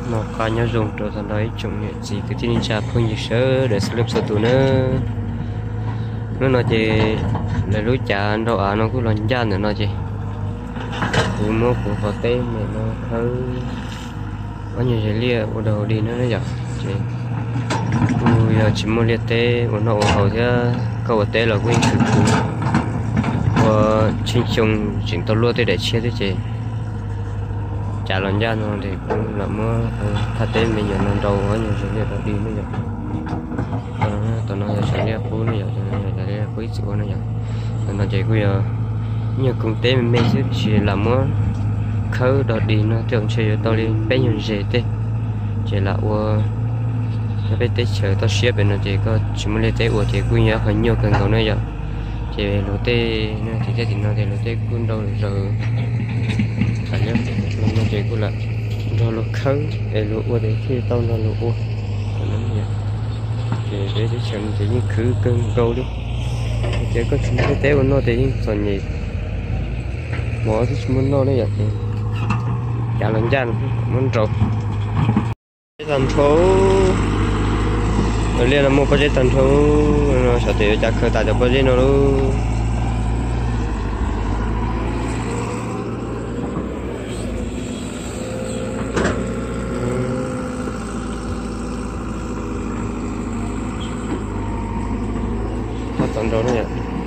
Noj qab nyob zoo rau tag nrho ib tsoom niam txiv kwv tij neej tsa phooj ywg sawv daws txhua leej txhua tus nawb. Hnub no ces lawv lub cav nrau av no kuj los ncaj ntawm no ces kuv muab kuv qhov teb me no khawb ob nyuag ze liaj ua dog dig no na yom. Ces kuj yog tsis muaj liaj teb ua noj ua haus thiab, koj ua teb los kuj yeej khwv khwv ua tsheej xyoo tseem tau luaj tej daim tshiab thiab ces cav los ncaj no ces kuj lam muab thaj teb me nyuam no nrau ob nyuag ze liaj dog dig na yom. Tom no yog cov liaj qub ne yom, cov liaj qub ib txwm ua ne yom. Tam no ces kuj yog nyuag koog teb me me xwb, tsis lam muab khawb dog dig no tej zaum ntshe yuav tau li peb nyuag ze tej. Ces lam ua, peb teb chaws toj siab pem no ces koj tsis muaj liaj teb ua ces kuj yog qhov nyuaj kawg nkaus na yom. Ces luag tej no ces thiab tim no ces luag tej kuj nrau zaws, no ces kuj lam nrog luag khawb es luag ua ces thiaj tau nrog luag ua. Ces peb teb chaws no ces yeej khwv kawg nkaus li. Ces koj tsis muaj liaj teb ua noj ces yeej txom nyem, mov twb tsis muaj noj ne yom. Ces cav los ncaj muab nrau. Pob zeb tag nrho, liaj no muaj pob zeb tag nrho, xyov tes yuav cas khaws tas cov pob zeb no lauj. Tab tom nrau ne,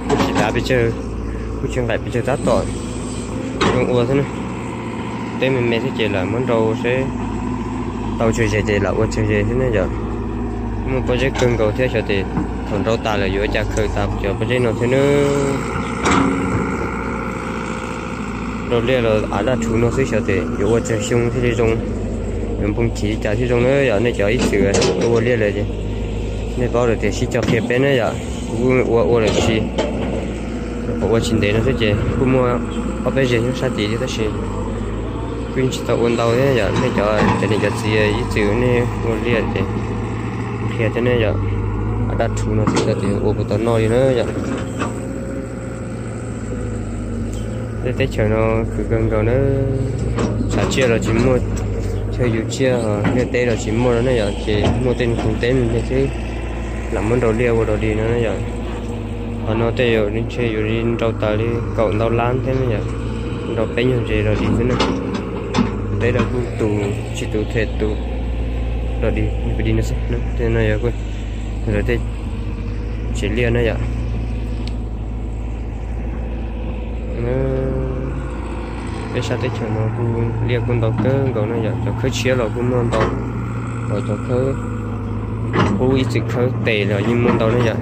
kuj tsis dav pes tsawg, kuj tsis nqaim pes tsawg, tab tom zoo ua xwb na. Teb me me xwb ces lam muab nrau seb tau tsawg ze ces lam ua tsawg ze xwb ne yom. Muaj pob zeb kawg nkaus thiab xyov tes thaum nrau tas lawm yuav ua cas khaws tas cov pob zeb no thiab nawb. Nrau liaj los av daj rhuv no xwb xyov tes yuav ua tsawg xyoo thiaj li zoo, yuav npoo chiv li cas thiaj zoo na yom. Nej cov ib txwm ua liaj lawm ces nej paub lawm tias sib cog qhia peb na yom. Kuv ua ua lawm tsis, ua tsis ntev no xwb ces kuj muaj ob peb ze nyob sab tid thiab tab sis kuj yeej tsis tau ua ntau thiab yom. Nej cov, cov niam cov txiv ib txwm nej ua liaj ces qhia thiab ne yom. Av daj rhuv no xwb xyov tes ua puas tau noj li na yom. Tej teb chaws no khwv kawg nkaus na, tshav tsiaj los tsis muaj, chaw yus tsiaj, liaj teb los tsis muaj no ne yom, ces muaj tej koog teb me me xwb lam muab nrau liaj ua dog dig no ne yom. Qhov no tej zaum ntshe yuav li nrau tas li kaum ntau lab thiab ne yom, nrau peb nyuag ze dog dig xwb na. Teb rau kuj tus tsis tus them tus dog dig pes dig no xwb, tej no yog kuj lawv tej tsev liaj na yom. Peb sab teb chaws no kuj liaj kuj ntau kawg nkaus na yom, cov khawb tshiab los kuj muaj ntau, ho cov khawb qub ib txwm khawb tes los yeej muaj ntau na yom.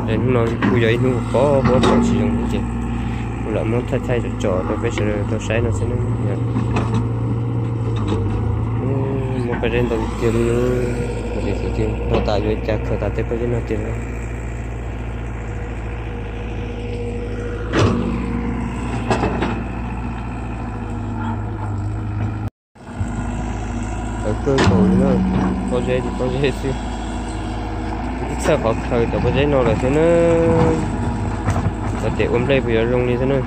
Es hnub no kuj yog ib hnub pov huab pom tsis zoo ces kuv lam muab thaij thaij tsom tsom rau peb sawv daws tau saib no xwb na yom. Muaj pob zeb ntau tiag li, nrau tas yuav cas khaws tas tej pob zeb no tiag li. Kawg nkaus li na, pob zeb ces pob zeb xwb. Twb txhawj qhov khaws cov pob zeb no lawm thiab na. Xyov tes ua nplej puas yuav zoo li thiab na.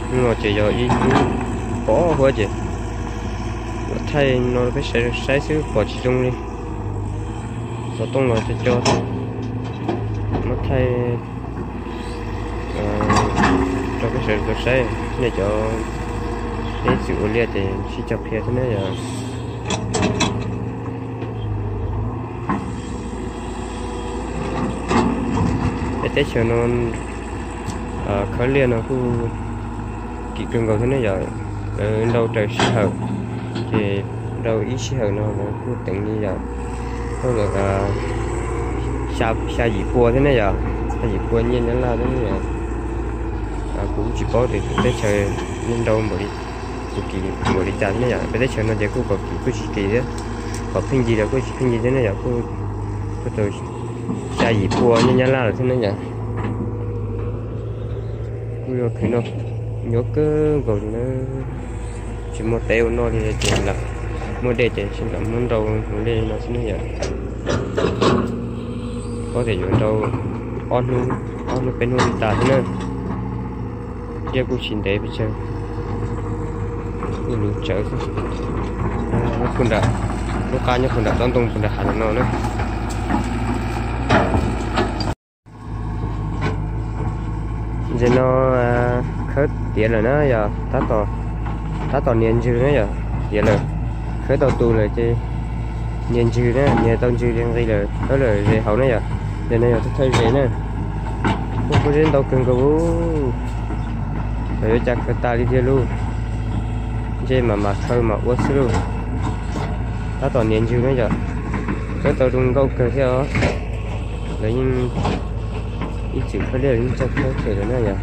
Hnub no ces yog ib hnub pov huab ces lam thaij no rau peb sawv daws saib xwb pom tsis zoo li. Xov tooj los co co, muab thaij rau peb sawv daws tau saib. Nej cov, nej ib txwm ua liaj ces sib cog qhia thiab na yom. Peb teb chaws no khawb liaj no kuj kim kawg nkaus thiab ne yom. Lawv nrau raws sij hawm, ces nrau ib sij hawm no lawv kuj teev li yom, xya yim pua thiab ne yom, xya yim pua nyiaj Nyab Laj thiab ne yom. Kuv tsis paub tias teb chaws nej nrau npaum li, tus kim npaum li cas thiab ne yom. Peb teb chaws no ces kuj kom kim kuj tsis kim thiab, kom pheej yig los kuj tsis pheej yig thiab ne yom, kuj tau xya yim pua nyiaj Nyab Laj lawm thiab ne yom. Kuj yog khwv noj Nyuaj kawg nkaus li na, tsis muaj teb ua noj li ces lam muaj dej ces lam muab nrau ua liaj li no xwb na yom. Paub tias yuav nrau ob hnub, ob hnub peb hnub li tas xwb na. Liaj kuj tsis ntev pes tsawg, kuj luv tsawv xwb. Lub qab nyob puag nram tsob ntoo puag nram hav no na. Ntawm no khawb tiav lawm na yom, tab tom nias ntswg na yom, tiav lawm. Khawb tau tus lawm ces nias ntswg na, nias tau ntswg ces nqis lawm, khawb lawm ze hauv na yom. Ntawm no yog thawj ze na. Muaj pob zeb ntau kawg nkaus, los yuav cas khaws tas li tiag lauj. Ntsej mam mam khaws mam ua xwb lauj. Tab tom nias ntswg na yom, khawb tau zoo nkauj kawg thiab os. Lawv yeej ib txwm khawb liaj yeej txawj khawb them lawm na yom.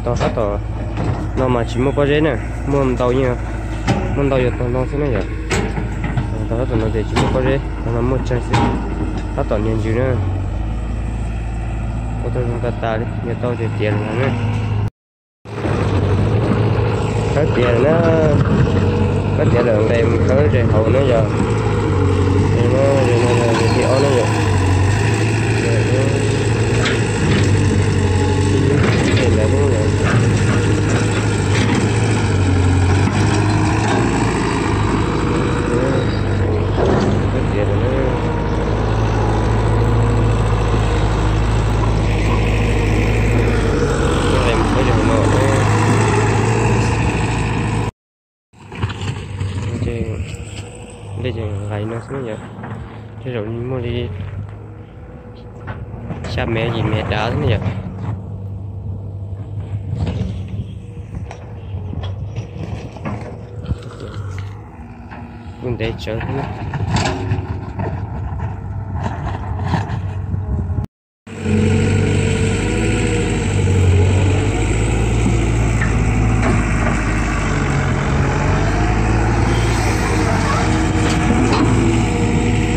Tog tab tom no mas tsis muaj pob zeb na, muaj ntau, muaj ntau yuav tog no xwb na yom. Tog tab tom no ces tsis muaj pob zeb, tog no muaj tsawg xwb. Tab tom nias ntsws na. Ua tau zoo tas tas li, nias tau ces tiav lawm na. Khawb tiav lawm na, khawb tiav lawm nqes mus khawb ze hauv na yom. Ze no, ze no yog ze thib ob na yom. Khawb tiav lawm na. Nqes mus khawb ze hauv no. Dej ces nqaim no xwb na yom. Tej zaum muaj li xya mev yim mev dav xwb na yom. Kuj ntev tsawv thiab na.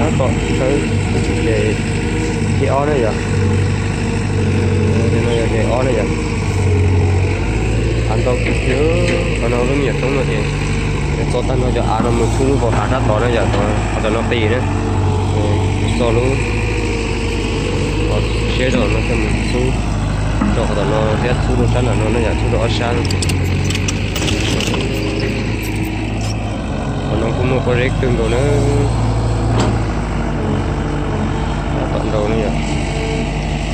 Tab tom khawb ze thib ob na yom. Ze no yog ze ob na yom. Av ntau kawg thiab. Qhov no lub me nyuam roob no ces txo tag nrho cov av no mus txhub lub vau hav sab tod na yom, qhov tom no qis na. Txo lub siab zog no coj mus txhub rau qhov tom no thiab txhub rau sab nram no na yom, txhub rau ob sab. Qhov no kuj muaj pob zeb kawg nkaus na. Tab tom nrau na yom.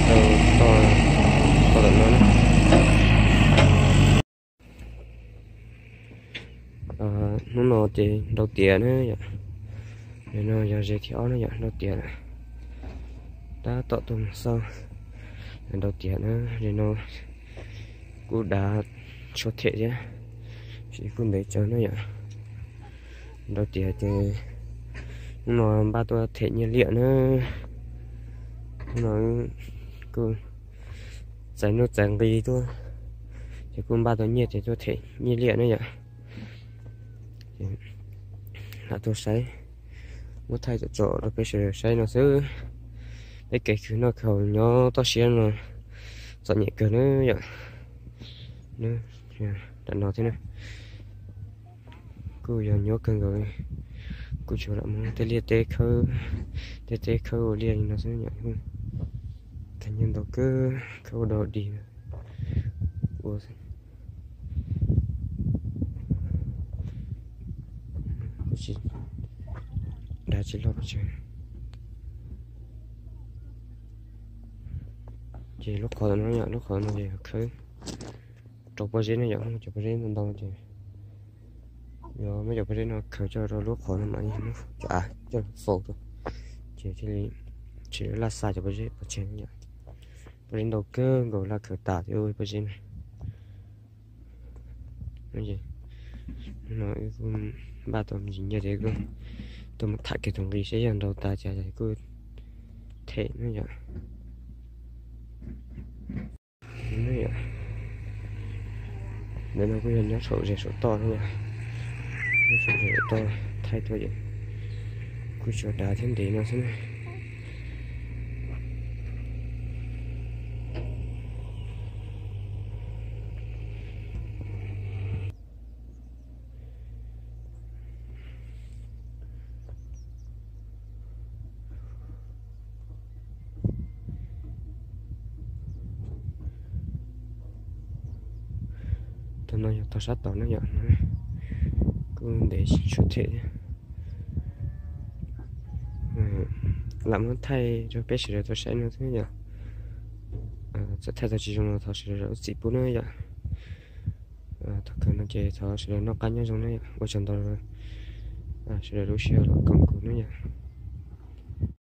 Nrau tog, tog tom no na. Hnub no ces nrau tiav na yom. Nim no yog ze thib ob na yom, nrau tiav lawm. Tab tom tuaj mus xauj, nrau tiav na. Nim no kuj dav tshuav them thiab, tsis kuj ntev tsawv na yom. Nrau tiav ces hnub no npaj tuaj them nyiaj liam na. Hnub no kuj txais nuj txais nqi tuaj, ces kuj npaj tau nyiaj ces tuaj them nyiaj liam na yom. Lam tuaj saib, muab thaij tsom tsom rau peb sawv daws saib no xwb. Peb kev khwv noj khwv haus nyob toj siab no txom nyem kawg na yom. Nram no thiab na, kuj yog nyuaj kawg nkaus, kuj tsuas lam muab tej liaj teb khawb, tej teb khawb ua liaj li no xwb yom. Tag nyiaj ntau kawg, khawb ua dog dig ua xwb. Kuj tsis, dav tsis loj pes tsawg. Ces lub qhov no yom, lub qhov no ces khawb rau pob zeb na yom, muaj cov pob zeb ntau ntau ces yog muab cov pob zeb no khaws coj rau lub qhov no mam li muab cov av coj faus rau, ces thiaj li tsis laj xa cov pob zeb pov tseg yom. Pob zeb ntau kawg nkaus, laj khaws tas thiab pob zeb na. No wb kuj npaj tau me ntsis nyiaj ces kuj tuaj mus tham kiag tus nqi seb yog nrau tas cas kuj them na yom. Ntawm no kuj yog nyob saum zes saum toj na yom, nyob saum zes saum toj thaij tuaj ces kuj tsuas dav thiab ntev no xwb na. Tus no yog tog sab tod na yom, kuj ntev tshaj them thiab. Lam muab thaij rau peb sawv daws tau saib no thiab yom. Txawm thaij tau tsis zoo los thov sawv daws zam lub txim pub na yom. Thaum kawg no ces thov sawv daws noj qab nyob zoo na yom, ua tsaug ntau sawv daws lub sij hawm los koom kuv na yom.